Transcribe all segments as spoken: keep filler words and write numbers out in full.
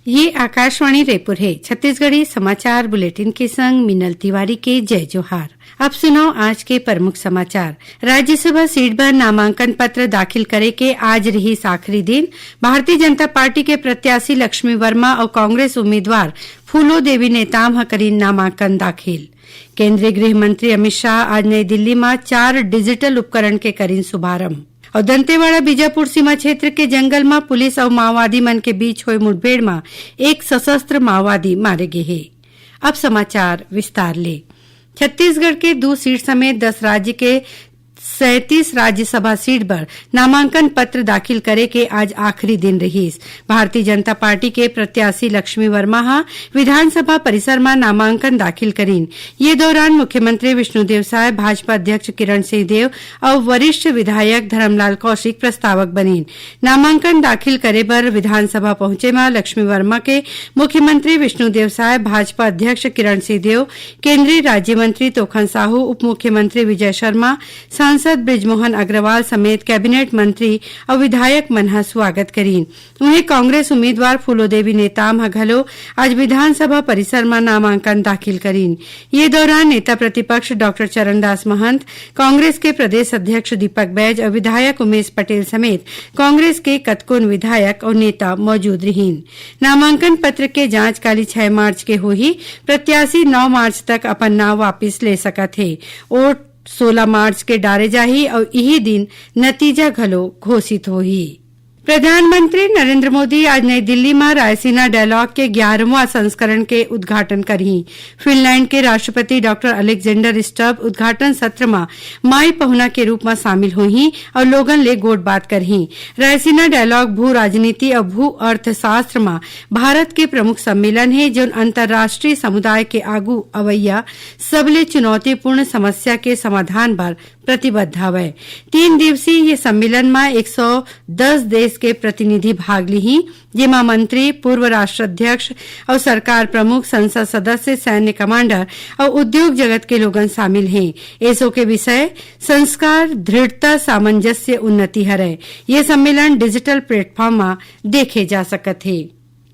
ये आकाशवाणी रायपुर हे। छत्तीसगढ़ी समाचार बुलेटिन के संग मिनल तिवारी के जय जोहार। अब सुनव आज के प्रमुख समाचार। राज्यसभा सीट बर नामांकन पत्र दाखिल करे के आज रिहिस आखिरी दिन। भारतीय जनता पार्टी के प्रत्याशी लक्ष्मी वर्मा अउ कांग्रेस उम्मीदवार फूलो देवी नेताम ह करीन नामांकन दाखिल। केंद्रीय गृह मंत्री अमित शाह आज नई दिल्ली म चार डिजिटल उपकरण के करीन शुभारंभ। अउ दंतेवाड़ा बीजापुर सीमा क्षेत्र के जंगल म पुलिस अउ माओवादी मन के बीच होए मुठभेड़ म एक सशस्त्र माओवादी मारे गे हे। अब समाचार विस्तार ले। छत्तीसगढ़ के दू सीट समेत दस राज्य के सैंतीस राज्यसभा सीट बर नामांकन पत्र दाखिल करे के आज आखिरी दिन रिहिस। भारतीय जनता पार्टी के प्रत्याशी लक्ष्मी वर्मा ह विधानसभा परिसर म नामांकन दाखिल करीन। ये दौरान मुख्यमंत्री विष्णुदेव साय, भाजपा अध्यक्ष किरण सिंह देव अउ वरिष्ठ विधायक धरमलाल कौशिक प्रस्तावक बनिन। नामांकन दाखिल करे बर विधानसभा पहुंचे म लक्ष्मी वर्मा के मुख्यमंत्री विष्णुदेव साय, भाजपा अध्यक्ष किरण सिंह देव, केंद्रीय राज्य मंत्री तोखन साहू, उप मुख्यमंत्री विजय शर्मा, सांसद बृजमोहन अग्रवाल समेत कैबिनेट मंत्री अउ विधायक मन ह स्वागत करीन। उहें, कांग्रेस उम्मीदवार फूलोदेवी नेताम ह घलो आज विधानसभा परिसर म नामांकन दाखिल करीन। ये दौरान नेता प्रतिपक्ष डॉक्टर चरणदास महंत, कांग्रेस के प्रदेश अध्यक्ष दीपक बैज अउ विधायक उमेश पटेल समेत कांग्रेस के कतकोन विधायक अउ नेता मौजूद रिहीन। नामांकन पत्र के जांच काली छह मार्च के होही। प्रत्याशी नौ मार्च तक अपन नाव वापिस ले सकत हे। वोट सोला मार्च के डारे जाही अउ इही दिन नतीजा घलो घोषित होही। प्रधानमंत्री नरेंद्र मोदी आज नई दिल्ली म रायसीना डायलॉग के ग्यारहवां संस्करण के उद्घाटन करही। फिनलैंड के राष्ट्रपति डॉक्टर अलेक्जेंडर स्टब उद्घाटन सत्र म माई पहुना के रूप म शामिल होही अउ लोगन ले गोठबात करही। रायसीना डायलॉग भू राजनीति अउ भू अर्थशास्त्र म भारत के प्रमुख सम्मेलन हे, जोन अंतर्राष्ट्रीय समुदाय के आगू अवइया सबले चुनौतीपूर्ण समस्या के समाधान बर प्रतिबद्ध हवय। तीन दिवसीय ये सम्मेलन म एक सौ दस देश के प्रतिनिधि भाग लिही, जेमा मंत्री, पूर्व राष्ट्राध्यक्ष अउ सरकार प्रमुख, संसद सदस्य, सैन्य कमांडर अउ उद्योग जगत के लोगन शामिल हें। एसो के विषय संस्कार, दृढ़ता, सामंजस्य, उन्नति हरय। ये सम्मेलन डिजिटल प्लेटफॉर्म म देखे जा सकत हे।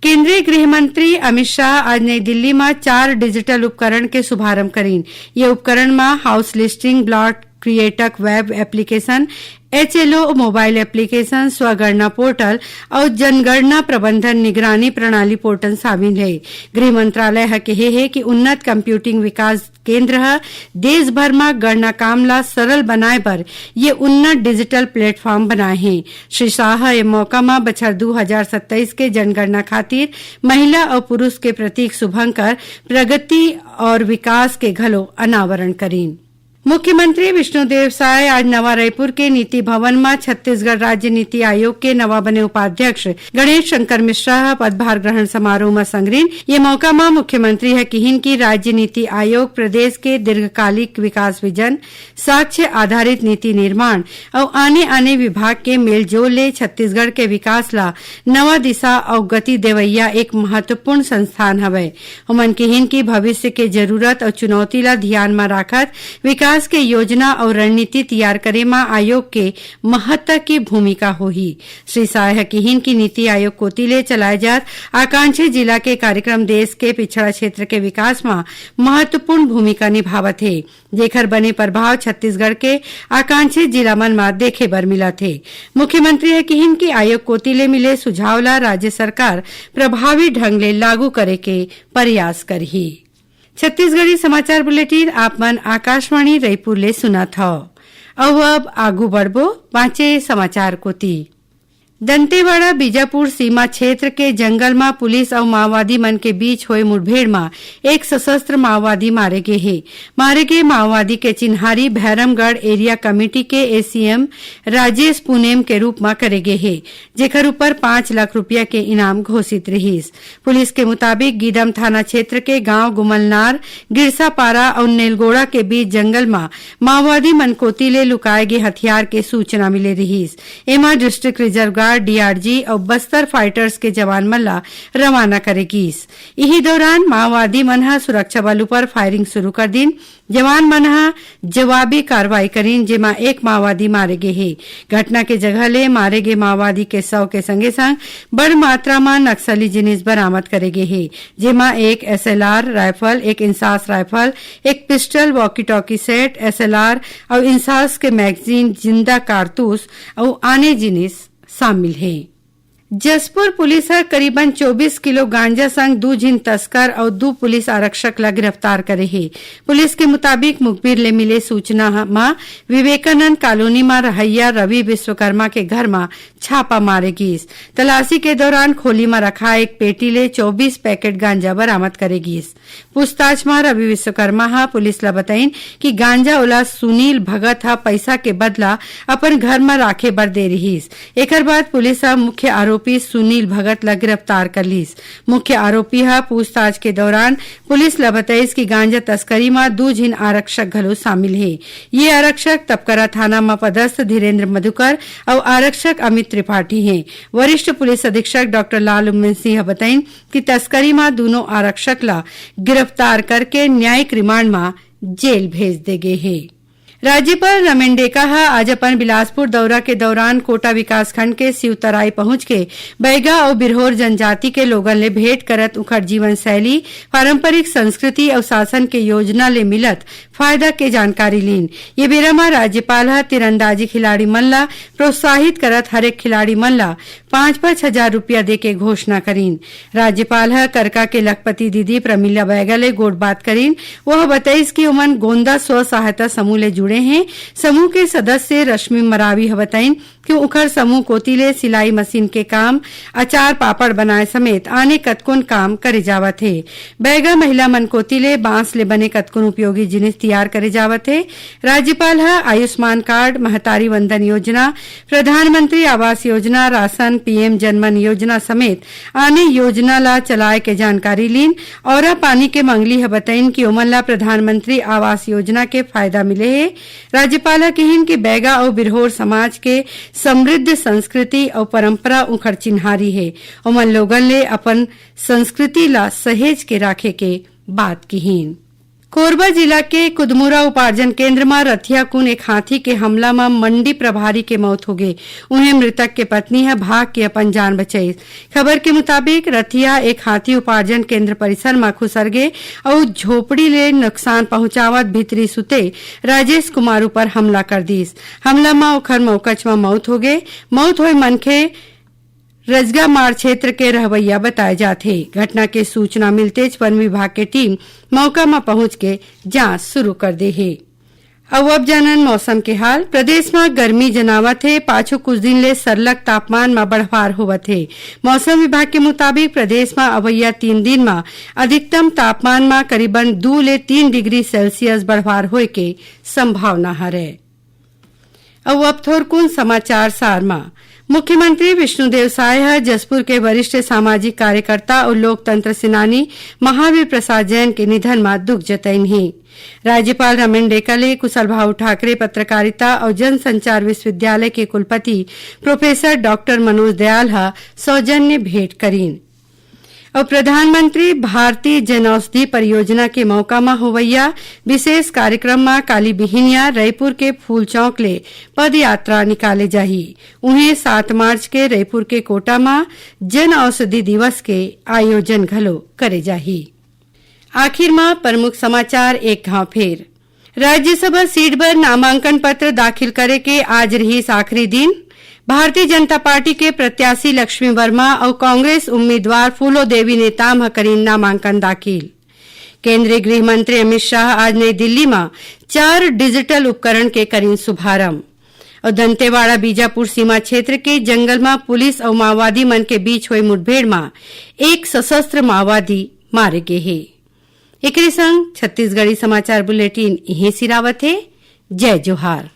केंद्रीय गृह मंत्री अमित शाह आज नई दिल्ली म चार डिजिटल उपकरण के शुभारंभ करीन। ये उपकरण म house listing, block creator web application, HLO mobile application, स्वगणना पोर्टल अउ जनगणना प्रबंधन निगरानी प्रणाली पोर्टल शामिल हे। गृह मंत्रालय ह केहे हे कि उन्नत कंप्यूटिंग विकास केंद्र ह देश भर म गणना काम ला सरल बनाए बर ये उन्नत डिजिटल प्लेटफॉर्म बनाए हे। श्री शाह ह ए मौका म बछर दू हजार सत्ताईस के जनगणना खातिर महिला अउ पुरुष के प्रतीक शुभंकर प्रगति और विकास के घलो अनावरण करीन। मुख्यमंत्री विष्णुदेव साय आज नवा रायपुर के नीति भवन म छत्तीसगढ़ राज्य नीति आयोग के नवा बने उपाध्यक्ष गणेश शंकर मिश्रा ह पदभार ग्रहण समारोह म संगरिन। ये मौका म मुख्यमंत्री ह किहिन कि राज्य नीति आयोग प्रदेश के दीर्घकालिक विकास विजन, साक्ष्य आधारित नीति निर्माण अउ आने-आने विभाग के मेलजोल ले छत्तीसगढ़ के विकास ला नवा दिशा अउ गति देवइया एक महत्वपूर्ण संस्थान हवय। ओमन किहिन कि भविष्य के जरूरत अउ चुनौती ला धियान म राखत विकास के योजना अउ रणनीति तियार करे म आयोग के महत्ता के भूमिका होही। श्री साय ह किहिन कि नीति आयोग कोति ले चलाए जात आकांक्षी जिला के कार्यक्रम देश के पिछड़ा क्षेत्र के विकास म महत्वपूर्ण भूमिका निभावत हे, जेखर बने प्रभाव छत्तीसगढ़ के आकांक्षी जिला मन म देखे बर मिलत हे। मुख्यमंत्री ह किहिन कि आयोग कोति ले मिले सुझाव ला राज्य सरकार प्रभावी ढंग ले लागू करे के प्रयास करही। छत्तीसगढ़ी समाचार बुलेटिन आप मन आकाशवाणी रईपुर ले सुनत हव। अउ अब आगू बढ़बो बांचे समाचार कोति। दंतेवाड़ा बीजापुर सीमा क्षेत्र के जंगल म पुलिस अउ माओवादी मन के बीच होए मुठभेड़ म एक सशस्त्र माओवादी मारे गे हे। मारे गे माओवादी के चिन्हारी भैरमगढ़ एरिया कमेटी के एसीएम राजेश पुनेम के रूप म करे गे हे, जेकर ऊपर पाँच लाख रुपया के इनाम घोषित रिहिस। पुलिस के मुताबिक, गीदम थाना क्षेत्र के गांव गुमलनार, गिरसापारा अउ नेलगोड़ा के बीच जंगल म माओवादी मन कोति ले लुकाए गे हथियार के सूचना मिले रिहिस। एमा डिस्ट्रिक्ट रिजर्व गार्ड डीआरजी अउ बस्तर फाइटर्स के जवान मन ला रवाना करे गीस। इही दौरान माओवादी मन ह सुरक्षा बल ऊपर फायरिंग शुरू कर दीन। जवान मन ह जवाबी कार्रवाई करीन, जेमा एक माओवादी मारे गे हे। घटना के जगह ले मारे गे माओवादी के शव के संगे संग बड़ मात्रा म नक्सली जिनिस बरामद करे गे हे, जेमा एक एसएलआर राइफल, एक इंसास राइफल, एक pistol, walkie talkie set, SLR अउ इंसास के मैगजीन, जिंदा कारतूस अउ आने जिनिस शामिल हे। जशपुर पुलिस ह करीबन चौबीस किलो गांजा संग दू झिन तस्कर अउ दू पुलिस आरक्षक ल गिरफ्तार करे हे। पुलिस के मुताबिक, मुखबिर ले मिले सूचना ह-, म विवेकानंद कॉलोनी म रहइया रवि विश्वकर्मा के घर म छापा मारे गीस। तलाशी के दौरान खोली म रखा एक पेटी ले चौबीस पैकेट गांजा बरामद करे गीस। पूछताछ म रवि विश्वकर्मा ह पुलिस ल बताइन कि गांजा ओला सुनील भगत ह पैसा के बदला अपन घर म राखे बर दे रिहिस। एकर बाद पुलिस ह मुख्य आरोपी सुनील भगत ल गिरफ्तार कर लीस। मुख्य आरोपी ह पूछताछ के दौरान पुलिस ल बताइस कि गांजा तस्करी म दू झिन आरक्षक घलो शामिल हे। ये आरक्षक तपकरा थाना म पदस्थ धीरेंद्र मधुकर अउ आरक्षक अमित त्रिपाठी हे। वरिष्ठ पुलिस अधीक्षक डॉक्टर लाल उमन सिंह ह बताइन कि तस्करी म दूनों आरक्षक ला गिरफ्तार करके न्यायिक रिमांड म जेल भेज दे गे हे। राज्यपाल रमेन डेका ह आज अपन बिलासपुर दौरा के दौरान कोटा विकासखंड के सिवतराई पहुंच के बैगा अउ बिरहोर जनजाति के लोगन ले भेंट करत उंखर जीवन शैली, पारंपरिक संस्कृति अउ शासन के योजना ले मिलत फायदा के जानकारी लीन। ये बेरा म राज्यपाल ह तीरंदाजी खिलाड़ी मन ला प्रोत्साहित करत हरेक खिलाड़ी मन ला पाँच पाँच हजार रुपया दे के घोषणा करीन। राज्यपाल ह करका के लखपति दीदी प्रमिला बैगा ले गोठ बात करीन। वो ह बताइस कि ओमन गोंदा स्व सहायता समूह ले जुड़े हें। समूह के सदस्य रश्मि मरावी ह बताइन कि उखर समूह कोति ले सिलाई मशीन के काम, अचार पापड़ बनाए समेत आने कतकोन काम करे जावत हे। बैगा महिला मन कोति ले बांस ले बने कतकोन उपयोगी जिनिस तियार करे जावत हे। राज्यपाल ह आयुष्मान कार्ड, महतारी वंदन योजना, प्रधानमंत्री आवास योजना, राशन, पीएम जनमन योजना समेत आने योजना ला चलाए के जानकारी लीन। औरा पानी के मंगली ह बताइन कि ओमन ला प्रधानमंत्री आवास योजना के फायदा मिले हे। राज्यपाल ह किहिन कि बैगा अउ बिरहोर समाज के समृद्ध संस्कृति अउ परंपरा उखर चिन्हारी हे। ओमन लोगन ले अपन संस्कृति ला सहेज के राखे के बात किहिन। कोरबा जिला के कुदमुरा उपार्जन केंद्र म रथिया कुन एक हाथी के हमला म मंडी प्रभारी के मौत होगे। उहें, मृतक के पत्नी ह भाग के अपन जान बचाईस। खबर के मुताबिक, रथिया एक हाथी उपार्जन केंद्र परिसर म खुसर गे अउ झोपड़ी ले नुकसान पहुंचावत भीतरी सुते राजेश कुमार ऊपर हमला कर दीस। हमला म ओखर मौकच म मौत होगे। मौत होए मनखे रजगामाड़ क्षेत्र के रहवइया बताए जात हे। घटना के सूचना मिलतेच वन विभाग के टीम मौका म पहुंच के जांच शुरू कर दे हे। अउ अब जानन मौसम के हाल। प्रदेश म गर्मी जनावत हे। पाछू कुछ दिन ले सरलग तापमान म बढ़वार होवत हे। मौसम विभाग के मुताबिक, प्रदेश म अवइया तीन दिन म अधिकतम तापमान म करीबन दू ले तीन डिग्री सेल्सियस बढ़वार होए के संभावना हरे। अउ अब थोरकुन समाचार सार म। मुख्यमंत्री विष्णुदेव साय ह जशपुर के वरिष्ठ सामाजिक कार्यकर्ता अउ लोकतंत्र सेनानी महावीर प्रसाद जैन के निधन म दुख जतइन हे। राज्यपाल रमेन डेका ले कुशल भाऊ ठाकरे पत्रकारिता अउ जनसंचार विश्वविद्यालय के कुलपति प्रोफेसर डॉक्टर मनोज दयाल ह सौजन्य भेंट करीन। अउ प्रधानमंत्री भारतीय जनऔषधि परियोजना के मौका म होवइया विशेष कार्यक्रम म काली बिहिनिया रईपुर के फूल चौक ले पदयात्रा निकाले जाही। उहें, सात मार्च के रईपुर के कोटा म जनऔषधि दिवस के आयोजन घलो करे जाही। आखिर म प्रमुख समाचार एक घांव फेर। राज्यसभा सीट बर नामांकन पत्र दाखिल करे के आज रिहिस आखिरी दिन। भारतीय जनता पार्टी के प्रत्याशी लक्ष्मी वर्मा अउ कांग्रेस उम्मीदवार फूलो देवी नेताम ह करीन नामांकन दाखिल। केंद्रीय गृह मंत्री अमित शाह आज नई दिल्ली म चार डिजिटल उपकरण के करीन शुभारंभ। अउ दंतेवाड़ा बीजापुर सीमा क्षेत्र के जंगल म पुलिस अउ माओवादी मन के बीच होए मुठभेड़ म एक सशस्त्र माओवादी मारे गे हे। एकरे संग छत्तीसगढ़ी समाचार बुलेटिन इहें सिरावत हे। जय जोहार।